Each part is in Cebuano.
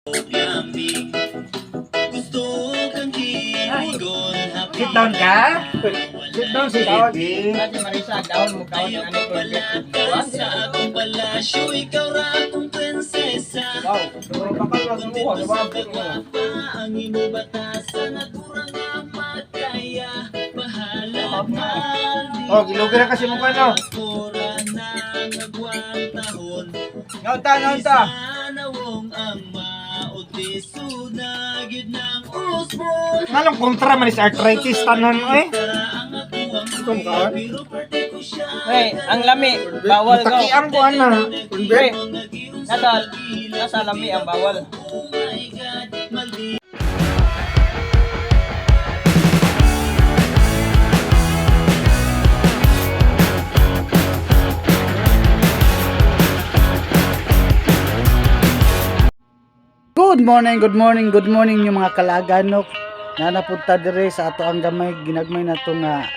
Sit down ka? Sit down si Kitty. Kasi Marisa, dahon mo kaon ang ani ko. Sa akong palasyo, ikaw ra akong prinsesa. Wow, puro bakal lang mo, Kunti di ba? pa sa kagwapa, ang imo batasan at kurang nga makaya. Bahala ka, di Oh, gilugi na kasi mo ka, no? Kora na agwantahon. Ngaunta, ngaunta. Sanawong ang mautiso na gid ng usbon. Nalong kontra man is arthritis tanan eh. Ang akuang Itong kaon? pero parte ko siya. Hey, ang lami, bawal ko. Mutakian ko ana. Pre, nasa nasa lami ang bawal. Oh my God, mali. Good morning, good morning, good morning yung mga kalaganok na napunta dire sa ato ang gamay ginagmay na to nga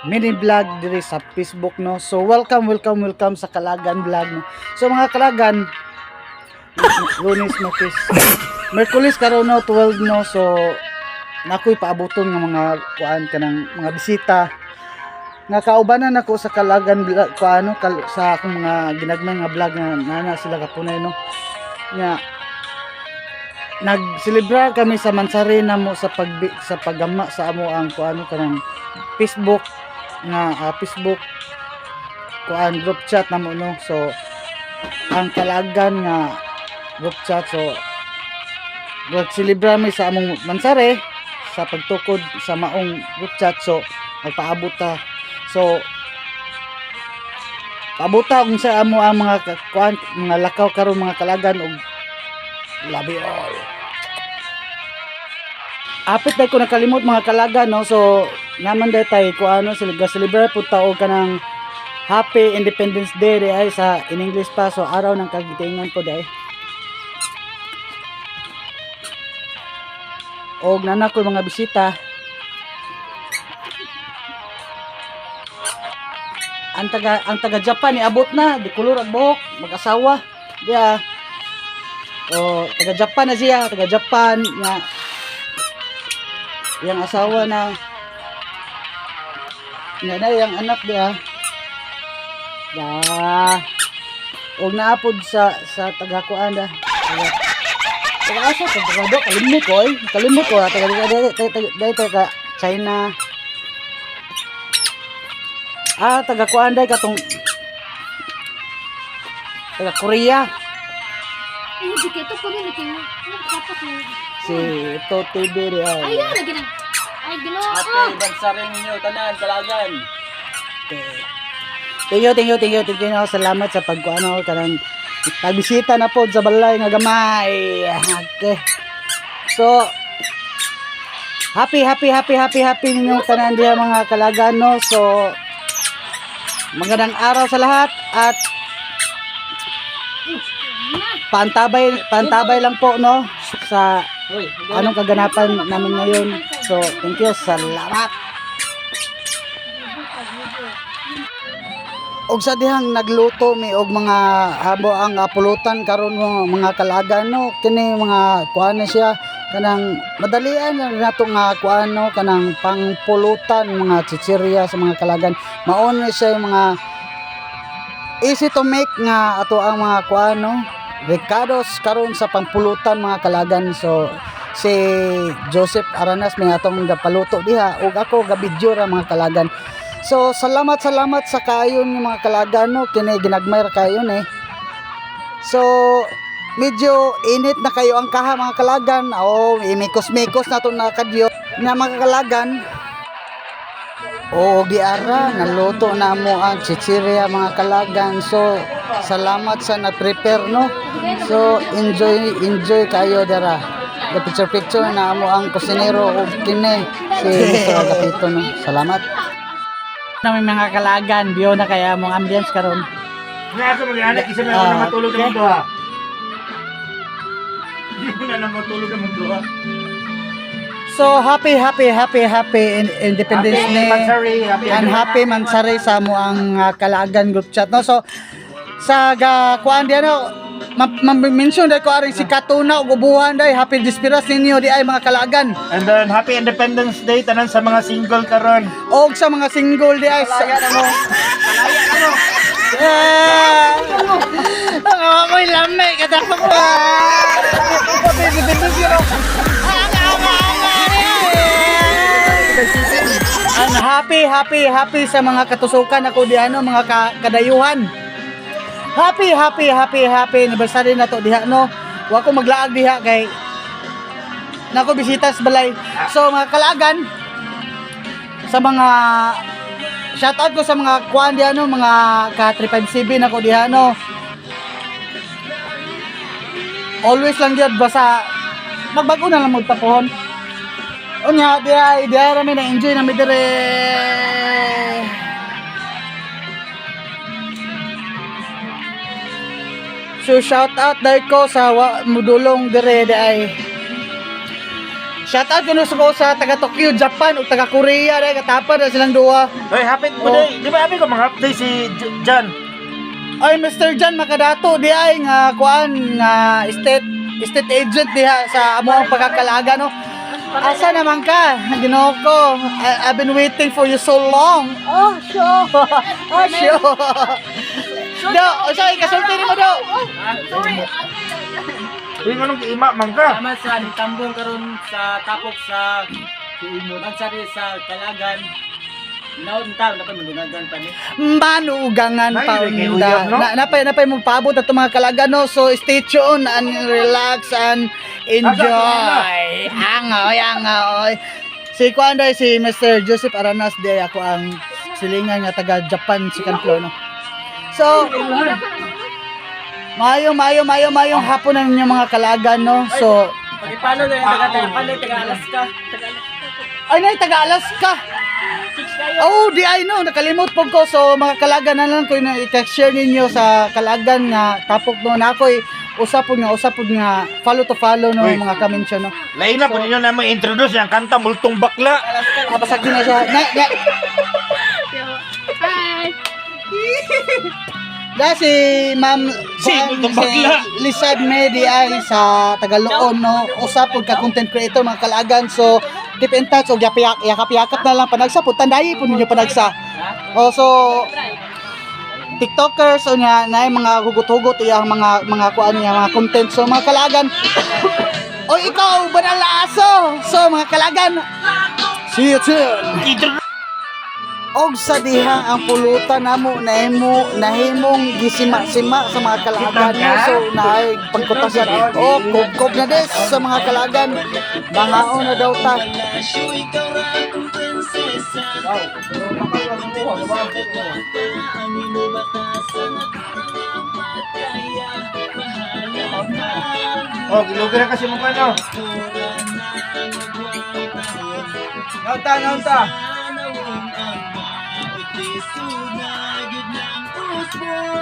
mini vlog dire sa Facebook, no. So welcome, welcome, welcome sa Kalagan Vlog, no. So mga kalagan, Lunes, Martes, Merkulis karon, no, 12, no. So nakoy paaboton nga mga kuan kanang mga bisita nga kaubanan nako sa Kalagan Vlog kuano sa akong mga ginagmay nga vlog nga nana sila kapunay, no. Nga nagselebrar kami sa Mansari namo sa pag sa paggama sa amo ang kuano kanang Facebook nga Facebook kuan group chat namo, no. So ang Kalagan nga group chat, so nagselebrar mi sa among Mansari sa pagtukod sa maong group chat. So magpaabot ta, so paabot ta kung sa amo ang mga kuan mga lakaw karon, mga kalagan, og love you all. Apit na ko nakalimot, mga kalaga, no. So naman day tay ko ano sila celebrate pud ta og kanang Happy Independence Day day ay sa in English pa, so araw ng kagitingan po day. Og nana ko mga bisita. Ang taga Japan niabot na, di kolor ang buhok, mag-asawa. Diya. O taga Japan na siya, taga Japan nga yang asawa na nga na yang anak diya da og naapod sa taga kuan da taga taga asa ka taga do kalimot ko oy, kalimot ko taga taga taga taga taga taga China, taga kuan day katong taga Korea. Ay, di kito ko ni king. Tapos ni. Si To TV diya. Ay, lagi na. Ay, Ginoo. Happy bansarin ninyo tanan kalagan. Okay. Thank you, thank you, thank you, thank you. Salamat sa pagkuano kanang pagbisita na po sa balay nga gamay. Okay. So happy, happy, happy, happy, happy ninyong tanan diha, mga kalagano. So magandang araw sa lahat at paantabay paantabay lang po, no, sa Uy, anong kaganapan namin ngayon. So thank you, salamat. Og sa dihang nagluto mi og mga habo ang pulutan karon mga kalagan, no, kini mga kuan na siya kanang madalian na nato nga kuan, no, kanang pangpulutan mga chichirya sa mga kalagan. Maon na siya yung mga easy to make nga ato ang mga kuan, no, recados karon sa pangpulutan, mga kalagan. So si Joseph Aranas may atong gapaluto diha ug ako gabidyo ra, mga kalagan. So salamat, salamat sa kayon ng mga kalagan, no, kini ginagmay ra kayon eh. So medyo init na kayo ang kaha, mga kalagan. O imikos-mikos na to na kadyo na, mga kalagan. Oo, giara, naluto na mo ang chichirya, mga kalagan. So, salamat sa na-prepare, no. So, enjoy, enjoy kayo dara. The picture picture na mo ang kusinero og kini si Mr. Agapito, no. Salamat. Namin mga kalagan, biyo na kaya mong ambience karon. Nga ako mag-anak isa na na matulog naman duha. Hindi mo na na matulog naman duha. So, happy, happy, happy, happy Independence Happy Day. Mansari, happy And happy Mansari sa mo ang Kalagan group chat, no. So sa ga kuan di ano Ma-mention dai ko aring si Katuna ug ubuhan dai. Happy Dispiras ninyo di ay, mga kalagan. And then happy Independence Day tanan sa mga single karon. Og sa mga single di ay sa. Ah! Ang ako'y lamay katapok pa. Ang happy, happy, happy sa mga katusukan ako di ano, mga kadayuhan. Happy, happy, happy, happy anniversary na to diha, no. Wa ko maglaag diha kay nako bisita sa balay. So mga kalagan, sa mga shout out ko sa mga kuan diha, no, mga ka 357 nako diha, no. Always lang gyud basta magbago na lang magtapuhon. Unya diha diha ra mi na enjoy na mi dire. So shout out dahil ko sa wa, mudulong dire di ay. Shout out kuno sa ko sa taga Tokyo, Japan ug taga Korea dai katapad na silang duha. Hey, happy Oh. day. Di ba happy ko mga update si Jan? Ay, Mr. John Makadato di ay nga kuan nga state state agent diha sa amo ang pagkakalaga, no. Asa naman ka? Ginoo ko. I've been waiting for you so long. Oh, sure. Oh, sure. Do, sorry, kasulti nimo, do. Sorry. Uy, nganong giima man ka? Salamat sa nitambong karon sa tapok sa Mansari sa Kalagan. Naon ta dapat mandugagan pa ni. Manugangan Nay, pa kay unda. uyab, no? Napay mo paabot ato mga kalaga, no. So stay tuned and relax and enjoy. Angoy, angoy. Si kuan day si Mr. Joseph Aranas day ako ang silingan nga taga Japan second floor, no. So mayo mayo mayo mayong hapon na ninyo, mga kalagan, no. So Pag-ipalo na yung taga taga taga Alaska. ay nay taga Alaska. Oh, di ay no, nakalimot po ko. So mga kalagan na lang ko na i-share ninyo sa kalagan nga tapok, no, na ako'y usapod nga follow to follow, no, Uy. mga kaminsyon, no. Lain na po ninyo na mo introduce ang kanta Multong Bakla. Kapasag din na siya. Na, na, Hi. na si Ma'am Si Multong Bakla. Lisad Medi ay sa Tagaloon, no. Usapod ka content creator, mga kalagan. So keep in touch og yakap-yakap na lang panagsa po tandayi po ninyo panagsa. Oh, so TikTokers o niya na mga hugot-hugot iyang mga kuan niya mga content. So mga kalagan, oy, ikaw banal na aso. So mga kalagan, see you soon. Introduce Og sa diha ang pulutan namo nahimo nahimong gisima-sima sa mga kalagan, no? So naay pagkutasan o kubkob na des sa mga kalagan, mangaon na daw ta. Palasyo, ikaw ra akong prinsesa. Ang imo batasan at kaya bahala ka. Oh, gilugi na kasi mo kano. Naunta, naunta.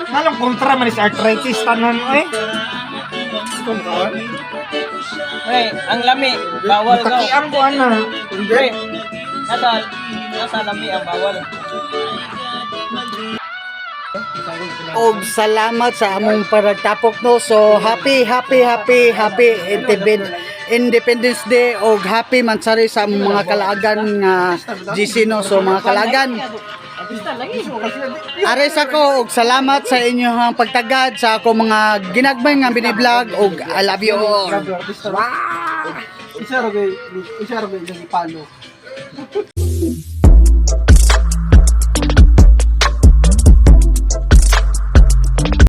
Nalong kontra man is arthritis tanan eh. Pre, ang lami bawal daw. Takiang ko ana. Pre, nasa lami ang bawal. Og salamat sa among paragtapok, no. So happy happy happy happy Independence Day og happy Mansari sa among mga kalaagan nga GC, no. So mga kalaagan, ares ako og salamat sa inyong pagtagad sa ako mga ginagmay nga biniblog og I love you all. Isa ra kay palo.